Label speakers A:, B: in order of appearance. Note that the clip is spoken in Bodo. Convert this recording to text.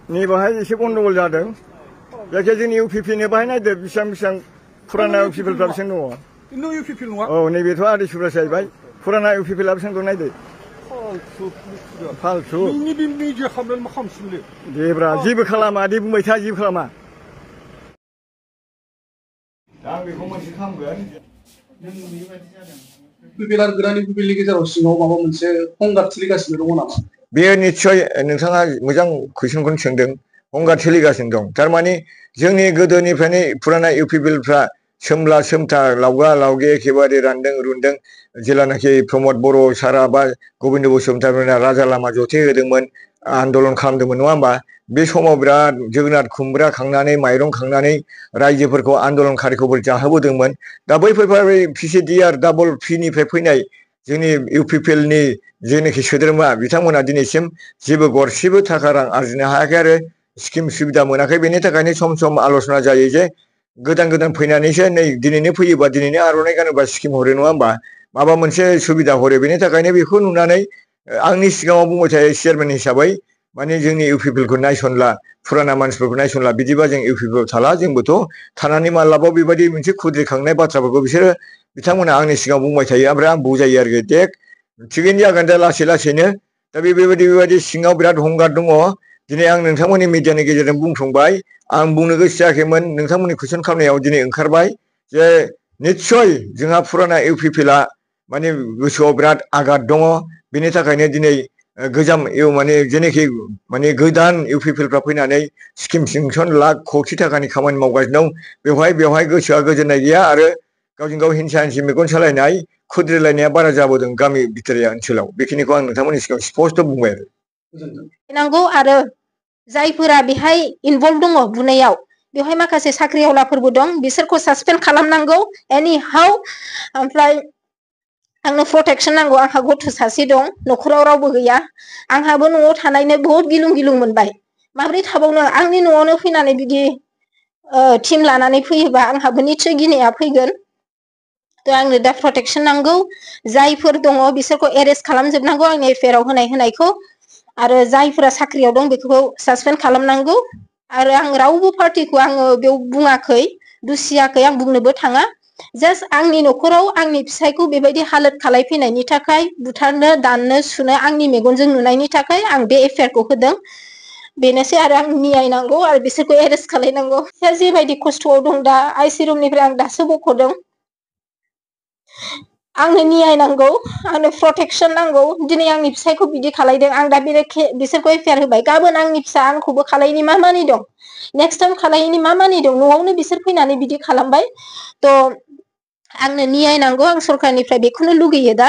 A: नैबाहाय एसे गन्डगोल जादों जायखिया जोंनि इउपिपिनो बाहाय नायदो बेसेबां फुराना इउपिपिएलफ्रा बेसेबां दङ इउपिपिएल नङा औ नैबेथ' आदै सुब्रा जाहैबाय फुराना इउपिपिएलआ बेसेबां दं नायदो फालतु नोंनि बे मिडिया खालामनानै मा खालामसिनलै देब्रा जेबो खालामा दे बुंबाय था जेबो खालामा आं बेखौ मोनसे खालामगोन नों बेबायदि जादों इउपिपिएल आरो गोदान इउपिपिएलनि गेजेराव सिङाव माबा मोनसे हंगार सोलिगासिनो दङ नामा बेयो निस्सय नोंथाङा मोजां कुइसनखौनो सोंदों हंगार सोलिगासिनो दं थारमाने जोंनि गोदोनिफ्रायनो फुराना इउपिपिएलफ्रा सोमला सोमथा लावगा लावगे एखेबारे रानदों रुनदों जेलानाखि प्रमद बर' सारा बा गबिन्द बसुमतारीमोना राजा लामा जथे होदोंमोन आन्दलन खालामदोंमोन नङा होमबा बे समाव बिराद जोगोनार खुमब्रा खांनानै माइरं खांनानै रायजोफोरखौ आन्दलनकारिखौ जाहोबोदोंमोन दा बैफोर पिसिडिआर डाबल पिनिफ्राय फैनाय जोंनि इउपिपिएलनि जेनाखि सोद्रोमा बिथांमोना दिनैसिम जेबो गरसेबो थाखा रां आरजिनो हायाखै आरो स्किम सुबिदा मोनाखै बेनि थाखायनो सम सम आल'सना जायो जे गोदान गोदान फैनानैसो नै दिनैनो फैयोबा दिनैनो आर'नाइ गानोबा स्किम हरो नङा होमबा माबा मोनसे सुबिदा हरो बेनि थाखायनो बेखौ नुनानै आंनि सिगाङाव बुंबाय थायो चेयारमेन हिसाबै माने जोंनि इउपिपिएलखौ नायसनला फुराना मानसिफोरखौ नायसनला बिदिबा जों इउपिपिएल थाला जोंबोथ' थानानै मालाबा बेबायदि मोनसे खुद्रिखांनाय बाथ्राफोरखौ बिसोरो बिथांमोना आंनि सिगाङाव बुंबाय थायो ओमफ्राय आं बुजायो आरोखि देख थिगैनो जागोन दा लासै लासैनो दा बेबायदि सिङाव बिराद हंगार दङ दिनै आं नोंथांमोननि मिडियानि गेजेरजों बुंफ्लांबाय आं बुंनो गोसो जायाखैमोन नोंथांमोननि कुइसन खालामनायाव दिनै ओंखारबाय जे निस्सय जोंहा फुराना इउपिपिएलआ माने गोसोआव बिराद आघात दङ बेनि थाखायनो दिनै गोजाम माने जेनाखि माने गोदान इउपिपिएलफ्रा फैनानै स्किम सेंसन लाख कौटि थाखानि खामानि मावगासिनो दं बेवहाय गोसोआ गोजोननाय गैया आरो गावजों गाव हिंसा हिंसि मेगन सालायनाय खुद्रिलायनाया बारा जाबोदों गामि भितरिया ओनसोलाव बेखिनिखौ आं नोंथांमोननि सिगाङाव स्पष्ट बुंबाय
B: नांगौ आरो जायफोरा बेहाय इनभल्भ दङ बुनायाव बेवहाय माखासे साख्रिआवलाफोरबो दं बिसोरखौ सासपेन्ड खालामनांगौ एनि हाउ ओमफ्राय आंनो प्रटेक्शन नांगौ आंहा गथ' सासे दं न'खराव रावबो गैया आंहाबो न'आव थानायनो बहुत गिलुं गिलुं मोनबाय माब्रै थाबावनो आंनि न'आवनो फैनानै बिदि टीम लानानै फैयोबा आंहाबो निस्सय गिनाया फैगोन थ' आंनो दा प्रटेक्शन नांगौ जायफोर दङ बिसोरखौ एरेस्ट खालामजोबनांगौ आंनि एफआइआर होनायखौ आरो जायफोरा साख्रियाव दं बेखौ सासपेन्ड खालामनांगौ आरो आं रावबो पार्टिखौ आङो बेयाव बुङाखै दुसियाखै आं बुंनोबो थाङा जास्ट आंनि न'खराव आंनि फिसायखौ बेबायदि हालोद खालायफैनायनि थाखाय बुथारनो दाननो सुनो आंनि मेगनजों नुनायनि थाखाय आं बे एफआइआरखौ होदों बेनोसै आरो आं नियाय नांगौ आरो बिसोरखौ एरेस्ट खालायनांगौ जेबायदि खस्थ'आव दं दा आइसि रुमनिफ्राय आं दासो बख'दों आंनो नियाय नांगौ आंनो प्रटेक्शन नांगौ दिनै आंनि फिसायखौ बिदि खालायदों आं दा बिसोरखौ एफआइआर होबाय गाबोन आंनि फिसा आंखौबो खालायनि मा मानि दं नेक्स्ट टाइम खालायनि मा मानि दं न'आवनो बिसोर फैनानै बिदि खालामबाय थ' आंनो नियाय नांगौ आं सरकारनिफ्राय बेखौनो लुगैयो दा